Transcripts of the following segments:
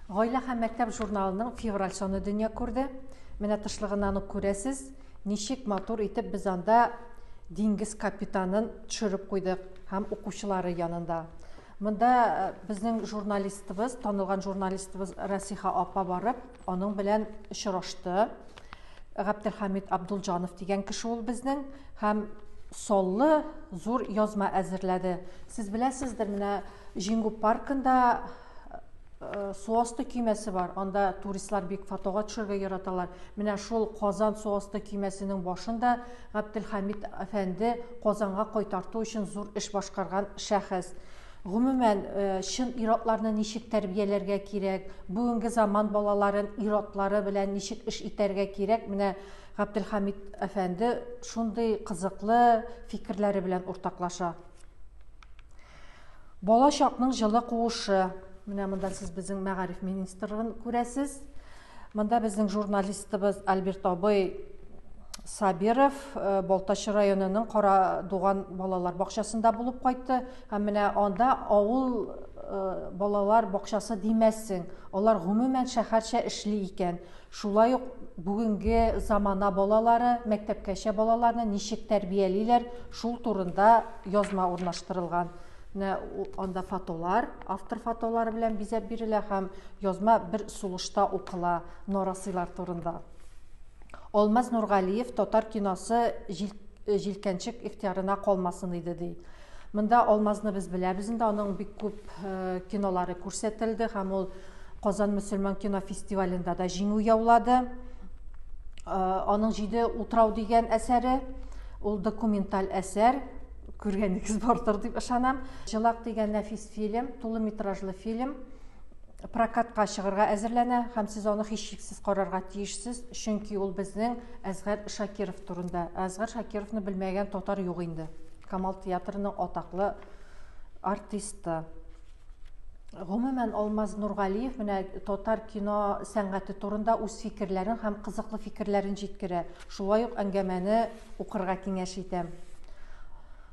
Гаилә һәм мәктәп журналының февраль саны дөнья күрде. Менә тышлыгыннан ук күрәсез, ничек матур итеп без анда диңгез капитанын төшереп куйдык һәм укучылары янында. Монда безнең журналистыбыз, танылган журналистыбыз Расиха апа барып, аның белән очрашты. Габделхамид Абдулҗанов дигән кеше ул безнең һәм саллы зур язма әзерләде. Сез беләсездер, менә Җиңү паркында су асты көймәсе бар. Анда туристлар бик фотога төшергә яраталар. Менә шул Казан су асты көймәсенең башында Габделхамид әфәнде Казанга кайтарту өчен зур эш башкарган шәхес. Гомумән, чын ир-атларны ничек тәрбияләргә кирәк, бүгенге заман балаларын ир-атлары белән ничек эш итәргә кирәк, менә Габделхамид әфәнде шундый кызыклы фикерләре белән уртаклаша. Бала чакның җылы куышы. Менә монда сез безнең мәгариф министрлыгын күрәсез. Монда безнең журналистыбыз Альберт абый Сабиров Балтач районының Кара Дуган балалар бакчасында булып кайтты. Һәм менә анда авыл балалар бакчасы димәссең. Алар гомумән шәһәрчә эшли икән. Шулай ук бүгенге замана балалары, мәктәпкәчә балаларны ничек тәрбиялиләр, шул турында язма урнаштырылган. Менә анда фотолар, автор фотолары белән бизәп бирелә һәм язма бер сулышта укыла нарасыйлар турында. Алмаз Нургалиев татар киносы җилкәнчек ихтыярына калмасын иде ди. Монда Алмазны без беләбез инде, аның бик күп кинолары күрсәтелде һәм ул Казан мөселман кино фестивалендә дә җиңү яулады. Аның Җиде утрау дигән әсәре, ул документаль әсәр, күргәнегез бардыр дип ышанам. Җылак дигән нәфис фильм, тулы метражлы фильм прокатка чыгарга әзерләнә һәм сез аны һичшиксез карарга тиешсез, чөнки ул безнең Әзгар Шакиров турында. Әзгар Шакировны белмәгән татар юк инде. Камал театрының атаклы артисты. Гомумән, Алмаз Нургалиев менә татар кино сәнгате турында үз фикерләрен һәм кызыклы фикерләрен җиткерә. Шулай ук әңгәмәне укырга киңәш итәм.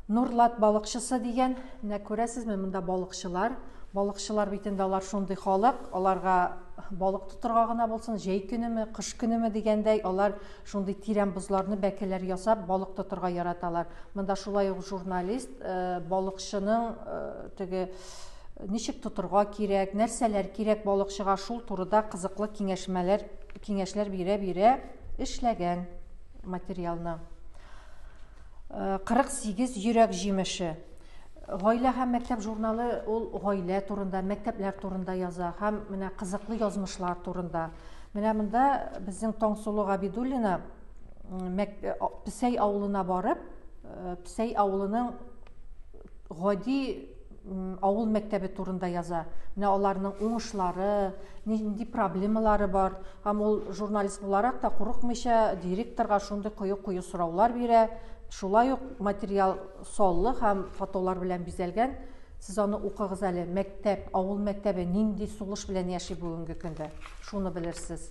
Нурлат балыкчысы дигән, менә күрәсезме, монда балыкчылар. Балыкчылар бит инде алар шундый халык, аларга балык тотырга гына булсын, җәй көнеме, кыш көнеме дигәндәй, алар шундый тирән бозларны бәкеләр ясап балык тотырга яраталар. Монда шулай ук журналист балыкчының теге ничек тотырга кирәк, нәрсәләр кирәк балыкчыга, шул турыда кызыклы киңәшмәләр, киңәшләр бирә-бирә эшләгән материалны. 48 йөрәк җимеше. Гаилә һәм мәктәп журналы ул гаилә турында, мәктәпләр турында яза һәм менә кызыклы язмышлар турында. Менә монда безнең Таңсылу Габидуллина Песәй авылына барып, Песәй авылының гади авыл мәктәбе турында яза. Менә аларның уңышлары, нинди проблемалары бар. Һәм ул журналист буларак та курыкмыйча директорга шундый кыю-кыю сораулар бирә. Шулай ук материал саллы һәм фотолар белән бизәлгән. Сез аны укыгыз әле. Мәктәп, авыл мәктәбе нинди сулыш белән яши бүгенге көндә. Шуны белерсез.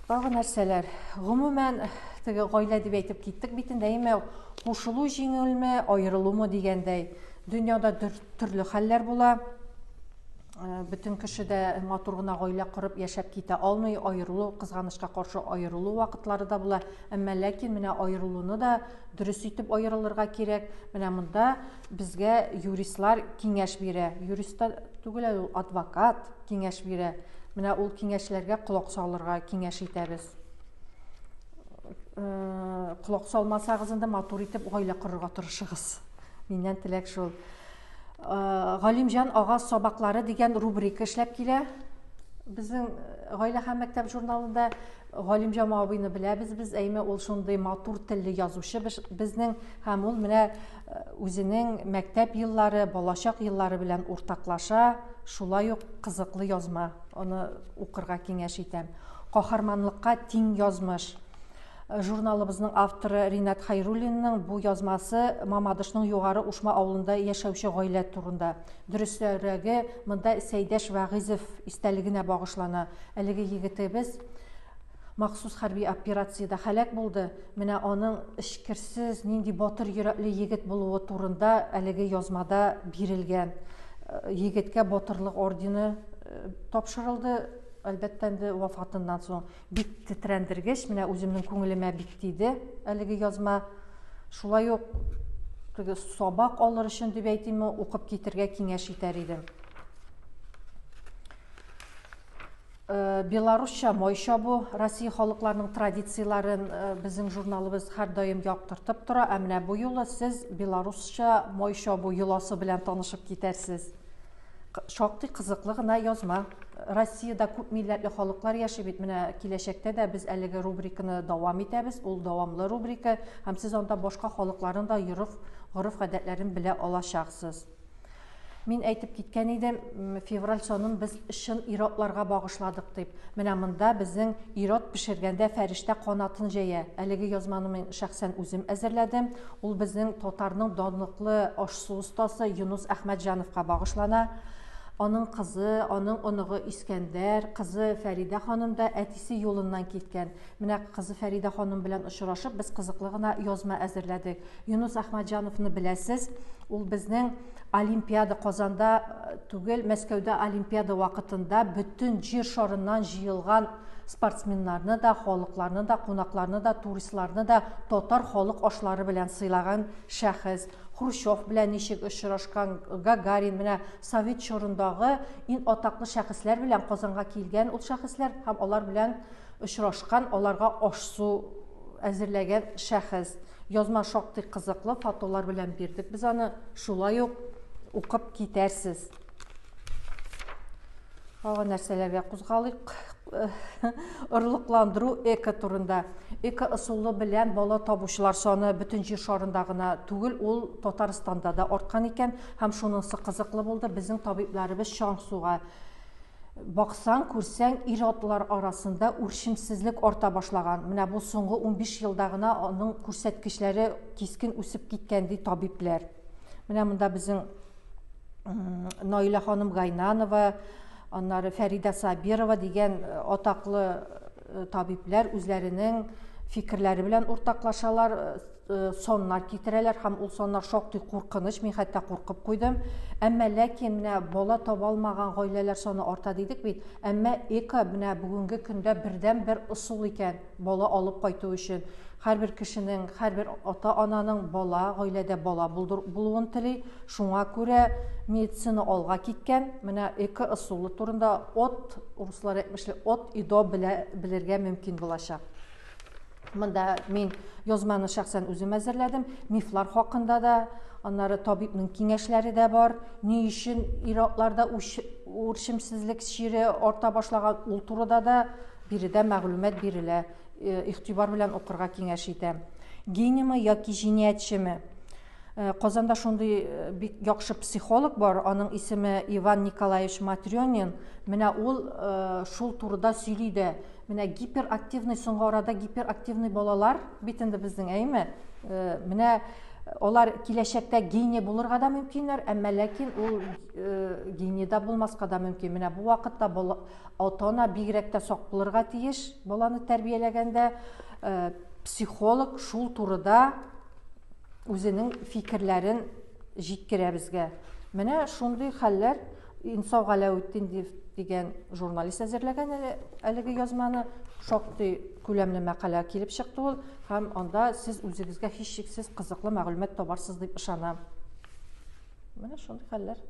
Тагы нәрсәләр? Гомумән, теге гаилә дип әйтеп киттек бит инде, әйме, кушылу җиңелме, аерылумы дигәндәй. Дөньяда төрле хәлләр була. Бөтен кеше дә матур гына гаилә корып яшәп китә алмый, аерылу, кызганычка каршы аерылу вакытлары да була. Әмма ләкин менә аерылуны да дөрес итеп аерылырга кирәк. Менә монда безгә юристлар киңәш бирә. Юрист та түгел әле ул, адвокат киңәш бирә. Менә ул киңәшләргә колак салырга киңәш итәбез. Колак салмасагыз инде матур итеп гаилә корырга тырышыгыз. Миннән теләк шул. Галимҗан ага сабаклары дигән рубрика эшләп килә. Безнең Гаилә һәм мәктәп журналында Галимҗан абыйны беләбез без, әйме ул шундый матур телле язучы безнең һәм ул менә үзенең мәктәп еллары, балачак еллары белән уртаклаша, шулай ук кызыклы язма, аны укырга киңәш итәм. Каһарманлыкка тиң язмыш. Журналыбызның авторы Ринат Хәйруллинның бу язмасы Мамадышның Югары Ушма авылында яшәүче гаилә турында. Дөресрәге, монда Сәйдәш Вәгыйзов истәлегенә багышлана. Әлеге егетебез махсус хәрби операциядә һәлак булды. Менә аның эчкерсез, нинди батыр йөрәкле егет булуы турында әлеге язмада бирелгән. Егеткә батырлык ордены тапшырылды. Әлбәттә инде вафатыннан соң бик тетрәндергеч, менә үземнең күңелемә бик тиде әлеге язма. Шулай ук теге сабак алыр өчен дип әйтимме, укып китергә киңәш итәр идем. Белорусча май чабу, Россия халыкларының традицияләрен безнең журналыбыз һәрдаим яктыртып тора. Ә менә бу юлы сез белорусча май чабу йоласы белән танышып китәрсез. Шактый кызыклы гына язма. Россиядә күп милләтле халыклар яши бит. Менә киләчәктә дә без әлеге рубриканы дәвам итәбез. Ул дәвамлы рубрика һәм сез анда башка халыкларның да гореф-гадәтләрен белә алачаксыз. Мин әйтеп киткән идем, февраль санын без чын ир-атларга багышладык дип. Менә монда безнең ир-ат пешергәндә фәрештә канатын җәя. Әлеге язманы мин шәхсән үзем әзерләдем. Ул безнең татарның данлыклы аш-су остасы Юнус Әхмәтҗановка багышлана. Аның кызы, аның оныгы Искәндәр, кызы Фәридә ханым да әтисе юлыннан киткән. Менә кызы Фәридә ханым белән очрашып, без кызыклы гына язма әзерләдек. Юнус Әхмәтҗановны беләсез, ул безнең Олимпиада Казанда түгел, Мәскәүдә Олимпиада вакытында бөтен җир шарыннан җыелган спортсменнарны да, халыкларны да, кунакларны да, туристларны да татар халык ашлары белән сыйлаган шәхес. Хрущев белән ничек очрашкан, Гагарин, менә совет чорындагы иң атаклы шәхесләр белән Казанга килгән ул шәхесләр һәм алар белән очрашкан, аларга аш-су әзерләгән шәхес. Язма шактый кызыклы, фотолар белән бирдек без аны. Шулай ук укып китәрсез. Тагы нәрсәләргә кузгалыйк? Орлыкландыру эко турында. Эко ысулы белән бала табучылар саны бөтен җир шарында гына түгел, ул Татарстанда да арткан икән. Һәм шунысы кызыклы булды, безнең табибларыбыз чаң суга. Баксаң, күрсәң, ир-атлар арасында үрчемсезлек арта башлаган. Менә бу соңгы 15 елда гына аның күрсәткечләре кискен үсеп киткән, ди табибләр. Менә монда безнең Наилә ханым Гайнанова, аннары Фәридә Сабирова дигән атаклы табибләр үзләренең фикерләре белән уртаклашалар. Соннар китерәләр һәм ул соннар шактый куркыныч, мин хәтта куркып куйдым. Әмма ләкин менә бала таба алмаган гаиләләр саны арта дидек бит. Әмма эко менә бүгенге көндә бердән-бер ысул икән бала алып кайту өчен. Һәрбер кешенең, һәрбер ата-ананың бала, гаиләдә бала булуын тели. Шуңа күрә медицина алга киткән. Менә эко ысулы турында от, руслар әйтмешли, от и до белергә мөмкин булачак. Монда мин язманы шәхсән үзем әзерләдем. Мифлар хакында да, аннары табибның киңәшләре дә бар. Ни өчен ир-атларда үрчемсезлек чире арта башлаган, ул турыда да биредә мәгълүмат бирелә. Игътибар белән укырга киңәш итәм. Гениймы яки җинаятьчеме? Казанда шундый бик яхшы психолог бар, аның исеме Иван Николаевич Матрёнин. Менә ул шул турыда сөйли дә. Менә гиперактивный, соңгы арада гиперактивный балалар бит инде безнең, әйеме? Менә алар киләчәктә гений булырга да мөмкиннәр, әмма ләкин ул гений да булмаска да мөмкин. Менә бу вакытта ата-ана бигрәк тә сак булырга тиеш баланы тәрбияләгәндә. Психолог шул турыда үзенең фикерләрен җиткерә безгә. Менә шундый хәлләр. Инсаф Галәветдин дигән журналист әзерләгән әлеге язманы. Шактый күләмле мәкалә килеп чыкты ул һәм анда сез үзегезгә һичшиксез кызыклы мәгълүмат табарсыз дип ышанам. Менә шундый хәлләр.